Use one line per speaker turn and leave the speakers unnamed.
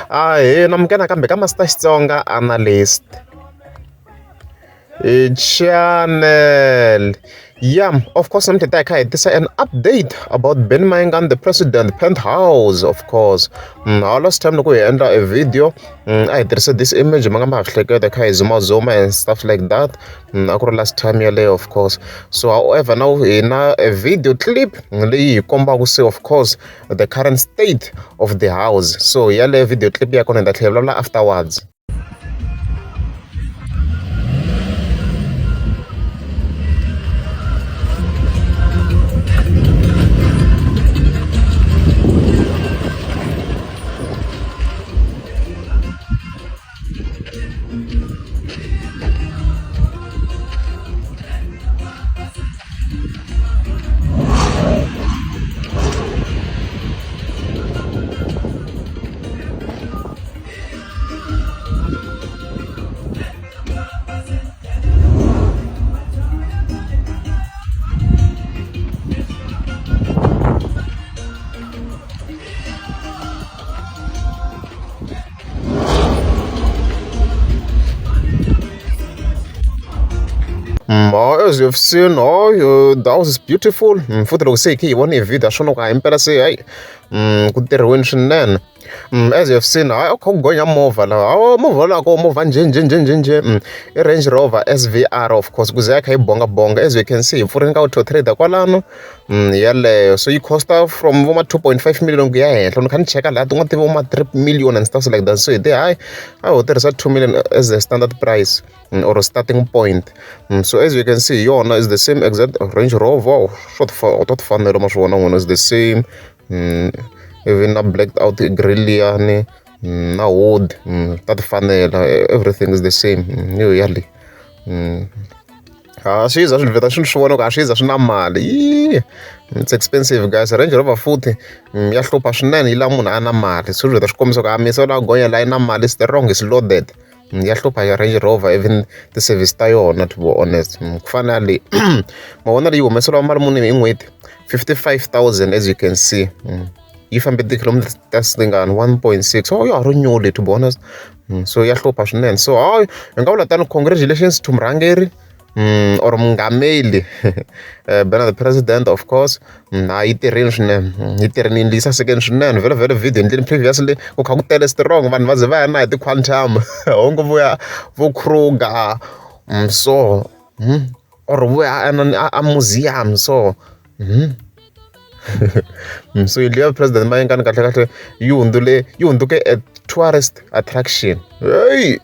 Ahee namukela nakambe ka Master Xitsonga Analyst channel. Yeah, of course namuntlha hi ta hi kha hi tisa an update about Benny Mayengani the president penthouse of course. Our last time loko hi endla a video a hi tirhise this image mi nga ma ha swi hleketa hi kha hi zoomazuma and stuff like that. A ku ri last time yaleyo of course. So however now hi na a video clip leyi hi kombaka se of course the current state of the house. So yaleyo video clip ya kona hi ta tlhela hi vulavula afterwards. As you've seen, oh, the house is beautiful. Futhi loko se hi khe hi vona hi video swo loko a himpela se hayi ku tirhiweni swinene. As you have seen hayi a kha ku gonya movha laha hawa movha luwa ko movha njhe njhe njhe njhe njhe i Range Rover S_V_R of course ku ze ya kha yi bonga bonga as you can see hi pfurile ka auto trader kwalano yeleyo so yi cost-a from vo ma 2.5 million ku ya henhla ni kha ni cheka laha tin'wana ti vo ma 3 million and stuff like that so hi te hayi a ho tirhisa 2 million as a standard price or starting point so as you can see hi yona is the same exact Range Rover swo to ti fanela ma swi vona n'wina is the same ivi na black out grill liyani na hood ta ti fanela everything is the same ni yo yale a swi za swi vheta swi swi vona ku a swi za swi na mali yi it's expensive guys Range Rover futhi ya hlupha swinene yi lava munhu a na mali so swi vheta swi kombisa ku a misa la gonya la yi na mali strong is loaded. Ya hlupha ya Range Rover even ti-service ta yona to be honest ku fana na leyi ma vona leyi humeseriwa mali muni hi n'hweti 55,000 as you can see yi fambe ti-kilometers tingani 1.6 oh ya ha ri new leyi to be honest so ya hlupha swinene so hayi hi nga vula tano congratulations to murhangeri or mungameli Bernard the president of course ha yi tirhile swinene yi tirhile yi sasekile swinene vhele vhele video endleni previously ku kha ku tele strong vanhu va ze va ya na hi ti-quantum onge vo ya vo Kruger so or vo ya a museum so so yindlu ya president Mayengani kahle kahle yi hundzule yi hundzuke a tourist attraction heyi.